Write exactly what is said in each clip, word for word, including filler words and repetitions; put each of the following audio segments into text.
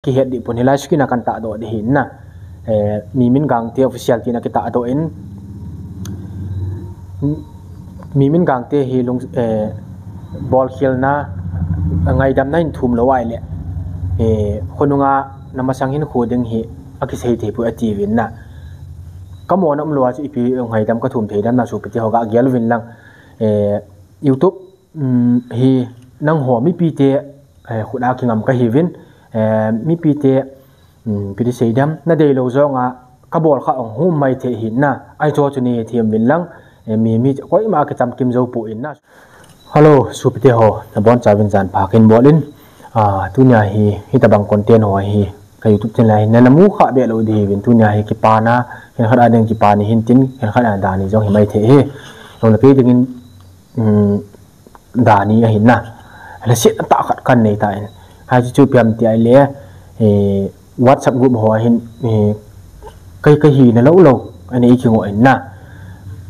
kihet dih pon, hilai screen a kan tahdoh ding ahin na. Eh, Mimin Gangte official tina kitahdoh in, Mimin Gangte hi lung, eh, bolkhelna, ngaidamna in thum lou ahile, eh, khonunga namasang hin khu ding hi akisei thei poi atiuvin na. Kamona umlou a chu ipi ngaidam kathum thei dem na sopite ho gagel uvin lang. Eh, YouTube um, hi nangho mipite, eh, khut a kingam kahiuvin, eh, mipite, um, ipi ti sei dem, nadeilou jonga kabol kha ong hum maithei ahin na, ahi cho chu neithem uvin lang, eh, mi, mi koima kichamkim jou poi na. Hello, sopite ho, nabonchauvin jan pha kahin bol in, ah, tunia hi, hitabang content ho hi, ka YouTube channel a hin nana mu kha be lou ding ahiuvin, tunia hi kipana, khenkhat a ding kipana hin tin, khenkhat a dani jong hi maithei ahi. Nong na pe dingin, um, dani ahin na. Lhasetna tah khat kanei tan. Hiche chu ipi ham ti ahile, eh, WhatsApp group ho a hin, eh, ka, kahina lou lou, anei kingoh in na.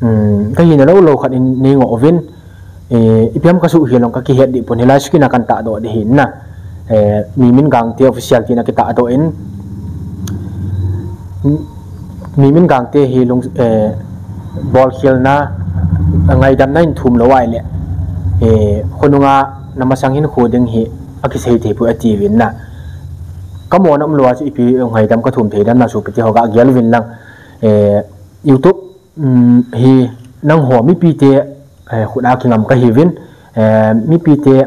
Um, kahina lou lou khat in nei ngoh uvin, eh, ipi ham kasuhkhel ong kakihet dih pon, hilai screen a kan tahdoh ding ahin na. Eh, Mimin Gangte official tina kitahdoh in, Mimin Gangte hi lung, eh, bolkhelna, ngaidamna in thum lou ahile, eh, khonunga namasang hin khu ding hi akisei thei poi atiuvin na. Kamona umlou a chu ipi ngaidam kathum thei dem na sopite ho gagel uvin lang. Eh, YouTube, um, hi nangho mipite, eh, khut a kingam kahiuvin, eh, mipite,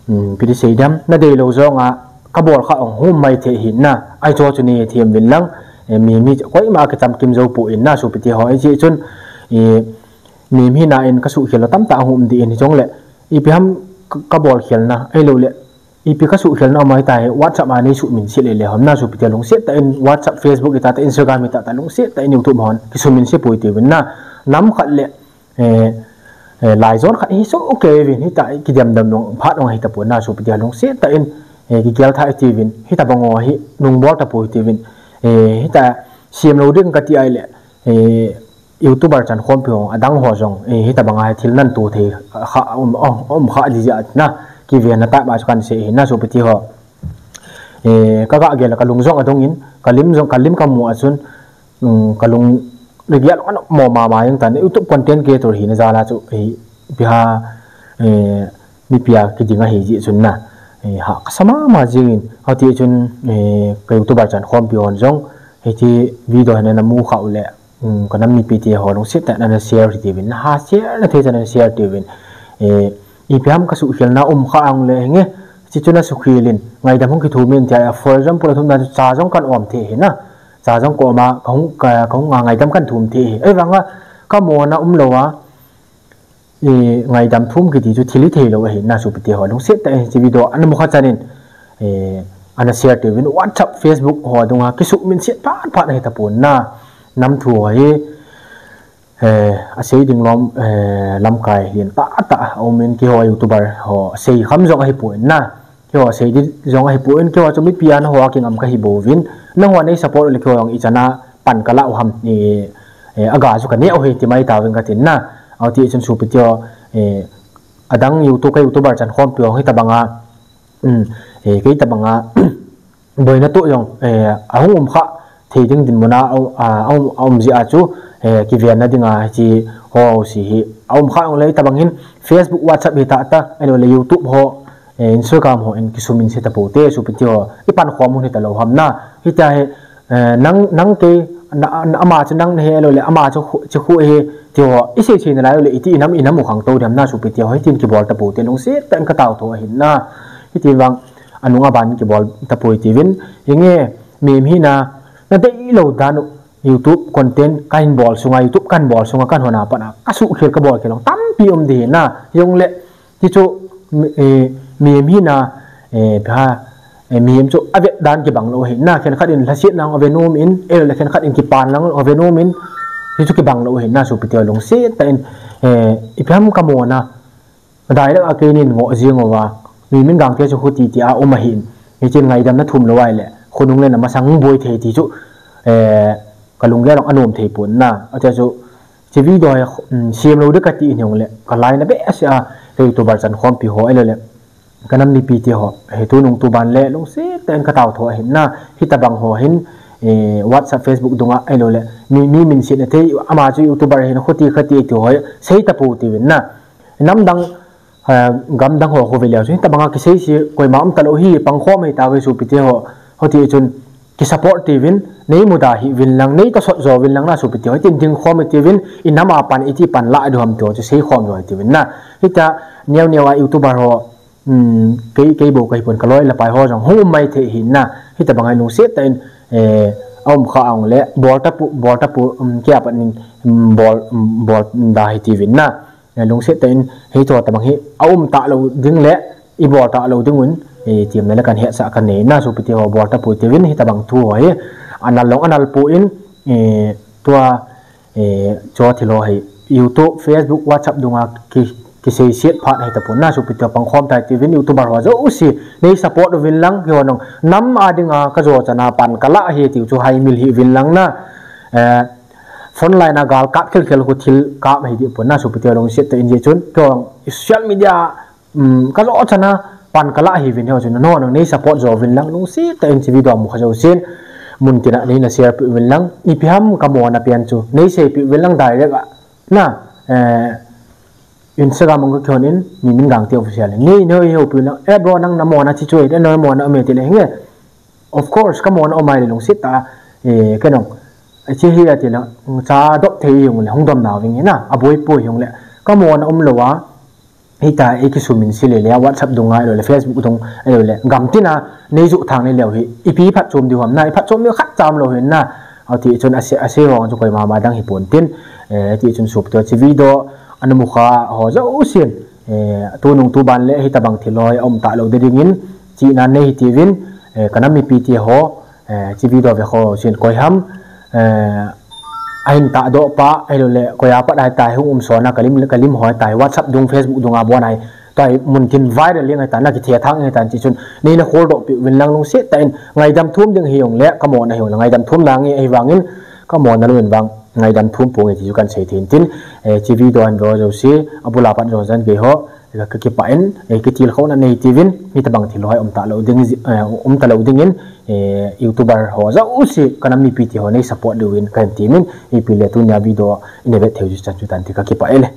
um, ipi ti sei dem, nadeilou jonga kabol kha ong hum maithei ahin na, ahi cho chu neithem uvin lang, eh, mi, mi koima kichamkim jou poi na sopite ho, hiche chun, eh, mi, mi hina in kasuhkhel lou tamtah hung um ding ahin, hijongle, ipi ham ka, kabolkhelna, ahilouleh, ipi kasuhkhelna um ahitai, WhatsApp a nei suhminse le le hon na sopite lungset tah in WhatsApp, Facebook, hitia tah Instagram, hitia tah lungset tah in YouTube hon kisuhminse poi tiuvin na, nam khat le, eh, eh, laijon khat hi soh kei uvin, hitia kidemdam nung phat ong ahi tapon na sopite lungset tah in, eh, kigel tha itiuvin, hitabang ho hi nungbol tapoi tiuvin, eh, hitia sem lou ding kati ahile, eh, YouTuber chankhompi ho, adang ho jong, eh, hitabanga hi thil nan to thei kha, um, um, um kha ding jeh a na, kivenna tah ba chu kan sei ahi na sopite ho. Eh, ka, kagel a kalung jong adong in, kalim jong, kalim kamu a chun, um, kalung, kagel a mo mama jeng tan, YouTube content creator hina jal a chu, eh, ipi ham, eh, mipi a kiding ahi jeh chun na, eh, hah kasa mama jing in, hiti chun, eh, ka YouTuber chankhompi hon jong, hiti video hi nana mu kha uleh, um, kanam mipite ho lungset tah in nana share hitiuvin, naha share na thei chan nana share tiuvin. Eh, ipi ham kasuhkhelna um kha ong le hinge, hiche chu nasuhkhel in, ngaidam hung kithum in tia, for example, athumna chu cha jong kan om thei ahi na, cha jong ka om a, kahung, ka, kahung a ngaidam kan thum thei ahi. Ahivanga, kamona umlou a, eh, ngaidam thum kiti chu thil hithei lou ahi na sopite ho, lungset tah in hiche video ana mu kha chan in, eh, ana share tiuvin, WhatsApp, Facebook ho dunga kisuhminse phat phat ahi tapon na, nam thu ho hi, eh, asei ding lom, eh, lamkai lentah tah aum in, keiho YouTuber ho sei kham jong ahipon na, keiho sei ding jong ahipon, keiho chu mipi a nangho a kingam kahi bouvin, nangho nei support uleh keiho jong ichan a pan kalah u ham, eh, eh, aga chu kaneh u ahi ti mai tauvin katin na, hiti chun sopite ho, eh, adang YouTube, ka YouTuber chankhompi ho hitabanga, um, eh, kei tabanga, boina toh jong, eh, ahung um kha thei ding dinmun a, a, a, a um, a um jeh a chu, eh, kivenna dinga hiche ho jouse hi, aum kha ong le hitabang hin Facebook, WhatsApp hitia tah, ahilouleh YouTube ho, eh, Instagram ho in kisuhminse tapou te sopite ho, ipankhom u hita lou ham na, hitia hi, eh, nang, nang kei, na, na, ama chu nang nahi, ahilouleh ama chu khu, chu khu ahi, ti ho, isei sei nalai uleh, iti inam, inam u khangtou dem na sopite ho, hitin kibol tapou te, lungset tah in katao tho ahin na, hitin vang, anung aban kibol tapoi tiuvin, hinge, mi, mi hina, nadeilou dan u, YouTube content kahin bol sunga, YouTube kahin bol sunga, kahin hon a pat a, kasuhkhel kabolkhel ong tampi um ding ahi na, jongle, ti chu, mi, eh, mihem hina, eh, pha, eh, mihem chu avet dan kibang lou ahi na, khenkhat in lhasetna ong ave nom in, ahilouleh khenkhat in kipanna ong ave nom in, ti chu kibang lou ahi na, sopite ho lungset tah in, eh, ipi ham kamona, Direct a keinin ngoh jing uva, Mimin Gangte chu khuti tia um ahin, hichun ngaidamna thum lou ahile, khonung le namasang boi thei ti chu, eh, kalunggel jong anom thei pon na. Achu chu, hiche video hi, um, sem lou ding kati in jongle, kalainat behseh a, ka YouTuber chankhompi ho ahilouleh, Ka nam mipi te ho, he tunung tuban le lungset tah in ka tao tho ahin na, hitabang ho hin, eh, WhatsApp, Facebook dunga, ahilou le, mi, mi min sin a thei, ama chu YouTuber hin, khuti khati ti ho, sei tapu tiuvin na. Namdang, eh, gamdang ho khu ve leu chu, hitabanga kisei si, koima um talou hi, pangkhom hi tave sopi te ho, hoti chun, ki support tiuvin, nei muda hih uvin lang, nei tosot jo uvin lang na sopi te ho, hitin ding khom tiuvin, i nam a pan, iti pan la, i du ham te ho, chu sei khom jo tiuvin na. Hita, neo neo a YouTuber ho, um, kei, kei bou ka hi pon ka loi le pai ho jong hung um mai thei hin na. Hitabang hi lungset tah in, eh, a um kha ang le, bol tapu, bol tapu, um, kia pat nin, um, bol, um, bol da hi tiuvin na. Eh, lungset tah in, hei to tabang hi, a um talou ding le, i bol talou ding un, eh, tiam na le kan hetsah kan nei na, sopi te ho bol tapu tiuvin, hitabang thu ho hi, anal long anal pu in, eh, tua, eh, cho thil ho hi, YouTube, Facebook, WhatsApp dunga ki, kisei siet phat hi tapon na, sopi te ho pangkhom tai tiuvin, YouTuber ho jouse, nei support uvin lang, hi ho nong, nam a dinga ka jo chana pan ka la hi tiu chu hai mil hi uvin lang na, eh, frontline a gal kap khel khel khu thil kap hi dipon na, sopi te ho lungset tah in je chun, kong social media, um, ka jo chana pan ka la hi uvin hi ho chun, no, no, nei support jo uvin lang, lungset tah in chi video mu kha jousen, mun tina nei na share pi uvin lang, ipi ham ka mona pen chu, nei sei pi uvin lang direct a, na, eh, Instagram ang ka khon in, mi min gang te official, nei, nei, ho pi lang, eh, bro, nang na mona chi chu, eh, na mona um e ti le hinge, of course, ka mona um ai le lungset tah, eh, ka nong, eh, chi hi a ti le, cha dop thei jong le, hung dom na ving na, a boi poi jong le, ka mona um lou a, hita, ei kisumin si le le, WhatsApp dunga, ahilou le, Facebook dung, ahilou le, gam tina, nei ju thang nei leu hi, ipi phatchom diu ham na, i phatchom mi khat cham lou hin na, a ti chun a se, a se ho chu koima ma dang hi pon tin, eh, ti chun sopi te ho chi video, ana mu kha ho jousen, eh, tunung tuban le, hitabang thil ho, a um talou ding in, chi na nei hi tiuvin, eh, ka nam mipi te ho, eh, chi video ve ho sin koi ham, eh, ahin ta do pa, ahilou le, koi a pat ai tai hung um sona, ka lim, ka lim ho tai, WhatsApp dung, Facebook dunga bon ai, tai mun tin viral leng ai ta, na kithe thang ai ta, chi chun, nei na khol do pi uvin lang lungset tah in, ngaidam thum ding hi jong le, ka mona hi jong le, ngaidam thum na nge, ahi vangin, ka mona lou in vang, ngaidam thum ponge ti chu kan sei thei in tin, eh, chi video an ve ho jouse, a bul a pat jo jan gei ho, ka, ka kipah in, eh, kitil khona nei tiuvin, hitabang thil ho hi um talou ding, eh, um talou ding in, eh, YouTuber ho jouse, ka nam mipi te ho nei support diu in ka hin ti min, ipi le tunia video i na vet thei u chan chu tan ti ka kipah e le.